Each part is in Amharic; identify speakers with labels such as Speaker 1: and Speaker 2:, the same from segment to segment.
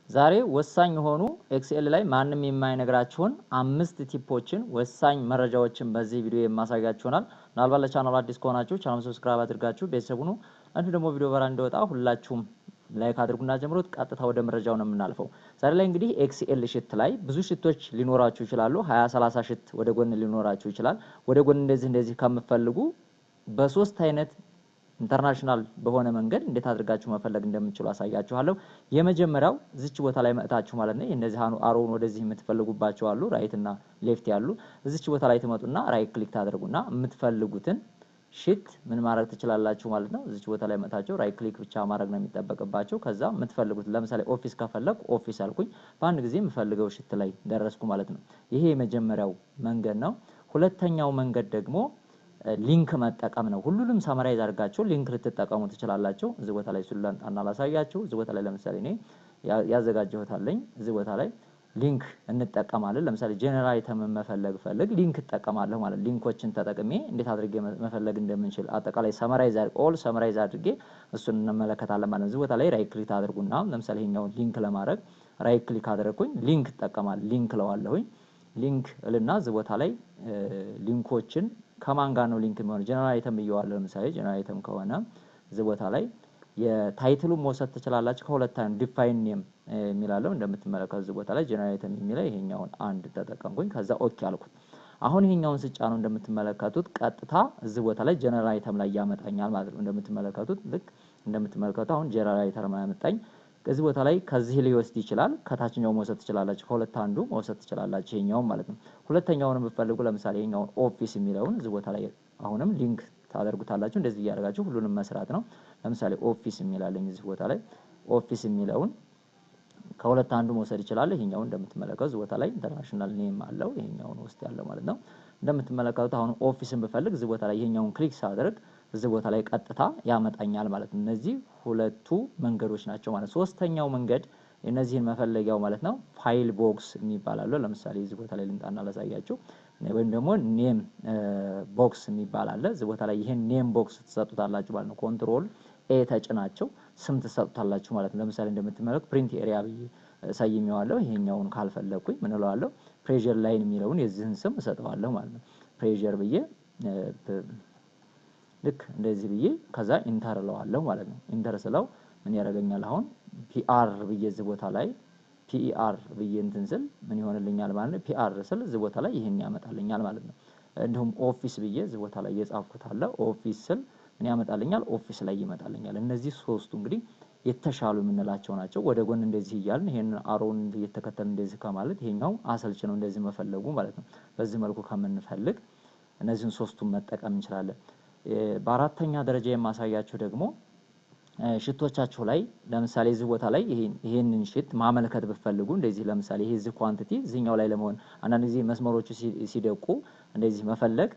Speaker 1: ዛሬ ወሳኝ የሆኑ Excel ላይ ማንም የማይነግራችሁን አምስት tip ኦችን፣ ወሳኝ መረጃዎችን በዚህ ቪዲዮ የማሳያችሁ ይሆናል። ምናልባት ለቻናሉ አዲስ ከሆናችሁ ቻናሉ subscribe አድርጋችሁ ቤተሰብ ሁኑ። እንዲሁም ደግሞ ቪዲዮ በራ እንዲወጣ ሁላችሁም like አድርጉና ጀምሩት። ቀጥታ ወደ መረጃው ነው የምናልፈው። ዛሬ ላይ እንግዲህ Excel sheet ላይ ብዙ sheet ኦች ሊኖራችሁ ይችላሉ። 20 30 sheet ወደ ጎን ሊኖራችሁ ይችላል። ወደ ጎን እንደዚህ እንደዚህ ከምትፈልጉ በሶስት አይነት international በሆነ መንገድ እንዴት አድርጋችሁ መፈለግ እንደምትችሉ አሳያችኋለሁ። የመጀመሪያው እዚች ቦታ ላይ መጥታችሁ ማለት ነው። እነዚህ arrow ውን ወደዚህ የምትፈልጉባቸው አሉ፣ right እና left ያሉ። እዚች ቦታ ላይ ትመጡና right click ታደርጉና የምትፈልጉትን sheet ምን ማድረግ ትችላላችሁ ማለት ነው። እዚች ቦታ ላይ መጥታችሁ right click ብቻ ማድረግ ነው የሚጠበቅባችሁ። ከዛ የምትፈልጉት ለምሳሌ office ከፈለኩ office አልኩኝ፣ በአንድ ጊዜ የምፈልገው sheet ላይ ደረስኩ ማለት ነው። ይሄ የመጀመሪያው መንገድ ነው። ሁለተኛው መንገድ ደግሞ link መጠቀም ነው። ሁሉንም summarize አድርጋችሁ link ልትጠቀሙ ትችላላችሁ። እዚህ ቦታ ላይ እሱን ላምጣና ላሳያችሁ። እዚህ ቦታ ላይ ለምሳሌ እኔ ያዘጋጀሁት አለኝ። እዚህ ቦታ ላይ link እንጠቀማለን። ለምሳሌ general item መፈለግ ፈልግ link እጠቀማለሁ ማለት link ኦችን ተጠቅሜ እንዴት አድርጌ መፈለግ እንደምንችል አጠቃላይ summarize all summarize አድርጌ እሱን እንመለከታለን ማለት ነው። እዚህ ቦታ ላይ right click አድርጉና ለምሳሌ ይሄኛውን link ለማድረግ right click አደረግኩኝ፣ link እጠቀማለሁ። Link እለዋለሁኝ። Link እልና እዚህ ቦታ ላይ link ኦችን ከማን ጋር ነው link የሚሆነው? General item ብየዋለሁ። ለምሳሌ general item ከሆነ እዚህ ቦታ ላይ የ title ኡን መውሰድ ትችላላችሁ። ከሁለት አንድ define name የሚላለው እንደምትመለከቱ እዚህ ቦታ ላይ general item የሚለው ይሄኛውን አንድ ተጠቀምኩኝ። ከዛ okay አልኩት። አሁን ይሄኛውን ስጫነው እንደምትመለከቱት ቀጥታ እዚህ ቦታ ላይ general item ላይ ያመጣኛል ማለት ነው። እንደምትመለከቱት፣ ልክ እንደምትመለከቱት አሁን general item ያመጣኝ። እዚህ ቦታ ላይ ከዚህ ሊወስድ ይችላል። ከታችኛው መውሰድ ትችላላችሁ። ከሁለት አንዱ መውሰድ ትችላላችሁ። ይሄኛውን ማለት ነው። ሁለተኛውን ብትፈልጉ ለምሳሌ ይሄኛውን office የሚለውን እዚህ ቦታ ላይ አሁንም link ታደርጉታላችሁ። እንደዚህ እያደረጋችሁ ሁሉንም መስራት ነው። ለምሳሌ office የሚላለኝ እዚህ ቦታ ላይ office የሚለውን ከሁለት አንዱ መውሰድ ይችላል። ይሄኛውን እንደምትመለከቱት እዚህ ቦታ ላይ international name አለው። ይሄኛውን ውስጥ ያለው ማለት ነው። እንደምትመለከቱት አሁን office ን ብፈልግ እዚህ ቦታ ላይ ይሄኛውን click ሳደርግ እዚህ ቦታ ላይ ቀጥታ ያመጣኛል ማለት ነው። እነዚህ ሁለቱ መንገዶች ናቸው ማለት። ሶስተኛው መንገድ እነዚህን መፈለጊያው ማለት ነው file box የሚባል አለ። ለምሳሌ እዚህ ቦታ ላይ ልምጣና ላሳያችሁ። ወይም ደግሞ name box የሚባል አለ። እዚህ ቦታ ላይ ይሄን name box ትሰጡታላችሁ ማለት ነው። Control A ተጭናችሁ ስም ትሰጡታላችሁ ማለት ነው። ለምሳሌ እንደምትመለከቱ print area ብዬ ሰይሜዋለሁ። ይሄኛውን ካልፈለግኩኝ ምን እለዋለሁ? Pressure line የሚለውን የዚህን ስም እሰጠዋለሁ ማለት ነው። Pressure ብዬ ልክ እንደዚህ ብዬ ከዛ enter እለዋለሁ ማለት ነው። Enter ስለው ምን ያደርገኛል? አሁን PR ብዬ እዚህ ቦታ ላይ PER ብዬ እንትን ስል ምን ይሆንልኛል ማለት ነው። PR ስል እዚህ ቦታ ላይ ይሄን ያመጣልኛል ማለት ነው። እንዲሁም office ብዬ እዚህ ቦታ ላይ የጻፍኩት አለ። Office ስል ምን ያመጣልኛል? Office ላይ ይመጣልኛል። እነዚህ ሶስቱ እንግዲህ የተሻሉ የምንላቸው ናቸው። ወደ ጎን እንደዚህ እያልን ይሄንን arrow ውን እየተከተልን እንደዚህ ከማለት ይሄኛው አሰልች ነው እንደዚህ መፈለጉ ማለት ነው። በዚህ መልኩ ከምንፈልግ እነዚህን ሶስቱን መጠቀም እንችላለን። በአራተኛ ደረጃ የማሳያችሁ ደግሞ sheet ኦቻችሁ ላይ ለምሳሌ እዚህ ቦታ ላይ ይሄንን sheet ማመልከት ብትፈልጉ እንደዚህ ለምሳሌ ይሄ እዚህ quantity እዚህኛው ላይ ለመሆን አንዳንድ ጊዜ መስመሮቹ ሲደቁ እንደዚህ መፈለግ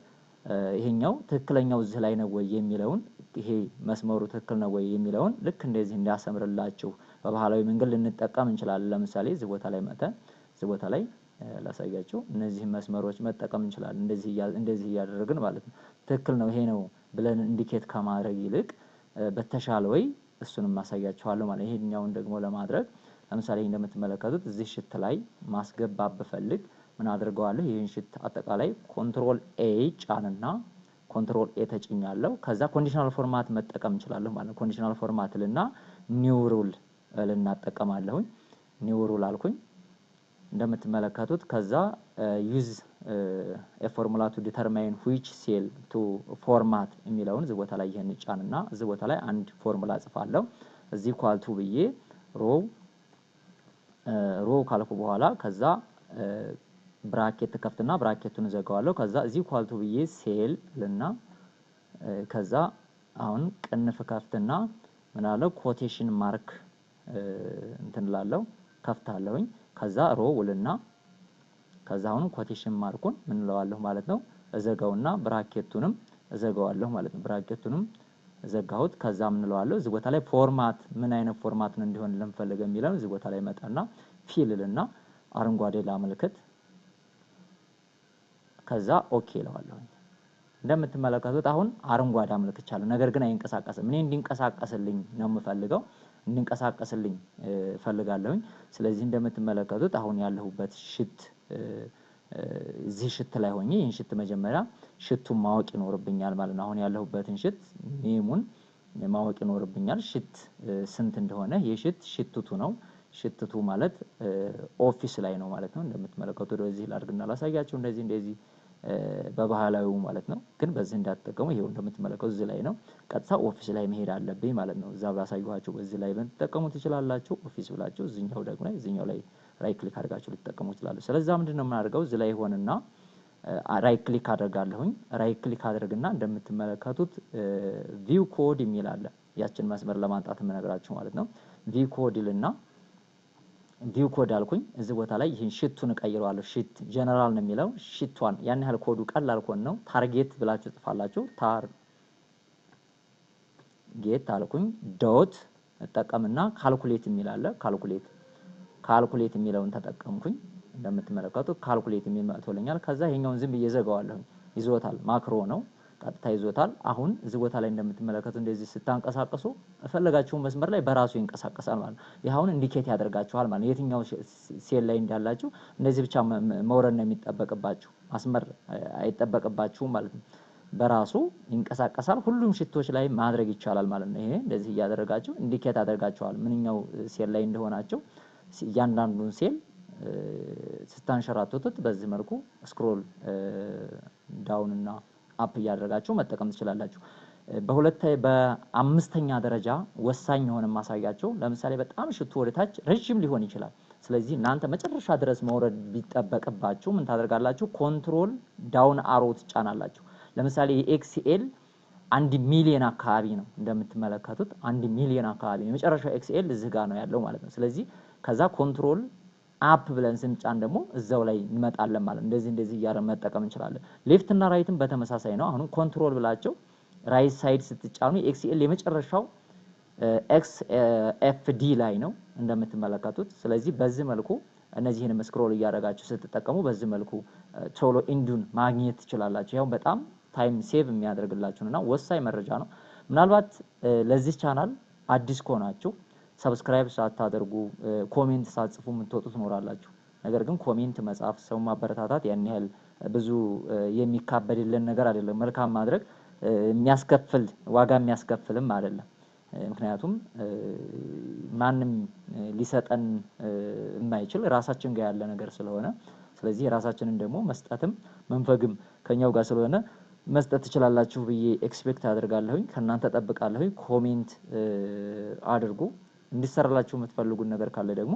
Speaker 1: ይሄኛው ትክክለኛው እዚህ ላይ ነው ወይ የሚለውን፣ ይሄ መስመሩ ትክክል ነው ወይ የሚለውን ልክ እንደዚህ እንዲያሰምርላችሁ በባህላዊ መንገድ ልንጠቀም እንችላለን። ለምሳሌ እዚህ ቦታ ላይ መተን እዚህ ቦታ ላይ ላሳያችሁ፣ እነዚህን መስመሮች መጠቀም እንችላለን። እንደዚህ እንደዚህ እያደረግን ማለት ነው። ትክክል ነው ይሄ ነው ብለን indicate ከማድረግ ይልቅ በተሻለ ወይ እሱንም ማሳያችኋለሁ ማለት ነው። ይሄኛውን ደግሞ ለማድረግ ለምሳሌ እንደምትመለከቱት እዚህ sheet ላይ ማስገባት ብፈልግ ምን አድርገዋለሁ? ይህን sheet አጠቃላይ Control A ጫንና Control A ተጭኛለሁ። ከዛ conditional format መጠቀም እንችላለሁ ማለት ነው። Conditional format ልና new rule ልና እጠቀማለሁኝ። New rule አልኩኝ እንደምትመለከቱት። ከዛ use formula to determine which cell to format የሚለውን እዚህ ቦታ ላይ ይህን ጫንና እዚህ ቦታ ላይ አንድ ፎርሙላ ጽፋለሁ። Is equal to ብዬ row ካልኩ በኋላ ከዛ bracket ከፍትና bracket ኡን እዘጋዋለሁ። ከዛ is equal to ብዬ ሴል ልና ከዛ አሁን ቅንፍ ከፍትና ምን አለው quotation mark እንትን እላለሁ ከፍታለሁኝ። ከዛ row እልና ከዛ አሁን quotation mark ኡን ምን እለዋለሁ ማለት ነው፣ እዘጋውና bracket ኡንም እዘጋዋለሁ ማለት ነው። Bracket ኡንም ዘጋሁት። ከዛ ምን እለዋለሁ? እዚህ ቦታ ላይ format ምን አይነት format ነው እንዲሆን ለምፈልገው የሚለው እዚህ ቦታ ላይ መጣና fill ልና አረንጓዴ ላመልክት። ከዛ okay እለዋለሁ። እንደምትመለከቱት አሁን አረንጓዴ አመልክቻለሁ። ነገር ግን አይንቀሳቀስም። እኔ እንዲንቀሳቀስልኝ ነው የምፈልገው። እንዲንቀሳቀስልኝ እፈልጋለሁኝ። ስለዚህ እንደምትመለከቱት አሁን ያለሁበት sheet፣ እዚህ sheet ላይ ሆኜ ይህን sheet መጀመሪያ sheet ኡን ማወቅ ይኖርብኛል ማለት ነው። አሁን ያለሁበትን sheet name ኡን ማወቅ ይኖርብኛል። Sheet ስንት እንደሆነ፣ ይህ sheet sheet 2 ነው። Sheet 2 ማለት office ላይ ነው ማለት ነው። እንደምትመለከቱት ወደዚህ ላድርግና ላሳያችሁ። እንደዚህ እንደዚህ በባህላዊው ማለት ነው። ግን በዚህ እንዳትጠቀሙ። ይሄው እንደምትመለከቱት እዚህ ላይ ነው። ቀጥታ office ላይ መሄድ አለብኝ ማለት ነው። እዛ ባሳየኋችሁ በዚህ ላይ ልትጠቀሙ ትችላላችሁ። Office ብላችሁ እዚህኛው ደግሞ ላይ እዚህኛው ላይ right click አድርጋችሁ ልትጠቀሙ ትችላላችሁ። ስለዛ ምንድነው የምናደርገው? እዚህ ላይ ሆንና right click አደርጋለሁኝ። Right click አድርግና እንደምትመለከቱት view code የሚል አለ። ያችን መስመር ለማንጣት የምነግራችሁ ማለት ነው። View code ይልና view code አልኩኝ። እዚህ ቦታ ላይ ይህን sheet ኡን እቀይረዋለሁ። Sheet general ነው የሚለው፣ sheet 1። ያን ያህል ኮዱ ቀላል ኮድ ነው። Target ብላችሁ ጽፋላችሁ። Target አልኩኝ። Dot እጠቀምና calculate የሚል አለ። Calculate የሚለውን ተጠቀምኩኝ። እንደምትመለከቱት calculate የሚል መጥቶልኛል። ከዛ ይሄኛውን ዝም ብዬ ዘጋዋለሁኝ። ይዞታል። Macro ነው፣ ቀጥታ ይዞታል። አሁን እዚህ ቦታ ላይ እንደምትመለከቱ እንደዚህ ስታንቀሳቀሱ የፈለጋችሁን መስመር ላይ በራሱ ይንቀሳቀሳል ማለት ነው። ይህ አሁን indicate ያደርጋችኋል ማለት ነው። የትኛው ሴል ላይ እንዳላችሁ እንደዚህ ብቻ መውረድ ነው የሚጠበቅባችሁ፣ ማስመር አይጠበቅባችሁም ማለት ነው። በራሱ ይንቀሳቀሳል። ሁሉም sheet ኦች ላይ ማድረግ ይቻላል ማለት ነው። ይሄ እንደዚህ እያደረጋችሁ indicate ያደርጋችኋል ምንኛው ሴል ላይ እንደሆናችሁ። እያንዳንዱን ሴል ስታንሸራትቱት በዚህ መልኩ scroll down እና up እያደረጋችሁ መጠቀም ትችላላችሁ። በሁለት በአምስተኛ ደረጃ ወሳኝ የሆነ ማሳያችሁ፣ ለምሳሌ በጣም sheet ኡ ወደ ታች ረዥም ሊሆን ይችላል። ስለዚህ እናንተ መጨረሻ ድረስ መውረድ ቢጠበቅባችሁ ምን ታደርጋላችሁ? Control down arrow ትጫናላችሁ። ለምሳሌ የ Excel 1 ሚሊዮን አካባቢ ነው፣ እንደምትመለከቱት 1 ሚሊዮን አካባቢ ነው። የመጨረሻው Excel እዚህ ጋር ነው ያለው ማለት ነው። ስለዚህ ከዛ control up ብለን ስንጫን ደግሞ እዛው ላይ እንመጣለን ማለት ነው። እንደዚህ እንደዚህ እያለ መጠቀም እንችላለን። Left እና right ም በተመሳሳይ ነው። አሁንም control ብላችሁ right side ስትጫኑ Excel የመጨረሻው XFD ላይ ነው እንደምትመለከቱት። ስለዚህ በዚህ መልኩ እነዚህንም scroll እያደረጋችሁ ስትጠቀሙ በዚህ መልኩ ቶሎ end ኡን ማግኘት ትችላላችሁ። ያው በጣም time save የሚያደርግላችሁ እና ወሳኝ መረጃ ነው። ምናልባት ለዚህ ቻናል አዲስ ከሆናችሁ subscribe ሳታደርጉ፣ comment ሳትጽፉ የምትወጡ ትኖራላችሁ። ነገር ግን comment መጻፍ፣ ሰው ማበረታታት ያን ያህል ብዙ የሚካበድልን ነገር አይደለም። መልካም ማድረግ የሚያስከፍል ዋጋ የሚያስከፍልም አይደለም። ምክንያቱም ማንም ሊሰጠን የማይችል ራሳችን ጋር ያለ ነገር ስለሆነ፣ ስለዚህ ራሳችንን ደግሞ መስጠትም መንፈግም ከኛው ጋር ስለሆነ መስጠት ትችላላችሁ ብዬ expect አደርጋለሁኝ። ከእናንተ ጠብቃለሁኝ። Comment አድርጉ። እንዲሰራላችሁ የምትፈልጉት ነገር ካለ ደግሞ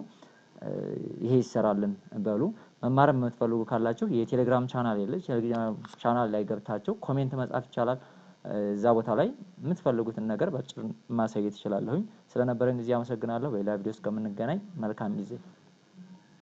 Speaker 1: ይሄ ይሰራልን በሉ። መማርም የምትፈልጉ ካላችሁ የቴሌግራም ቻናል የለ ቴሌግራም ቻናል ላይ ገብታችሁ comment መጻፍ ይቻላል። እዛ ቦታ ላይ የምትፈልጉትን ነገር በአጭር ማሳየት እችላለሁኝ። ስለነበረን ጊዜ አመሰግናለሁ። በሌላ ቪዲዮ እስከምንገናኝ መልካም ጊዜ።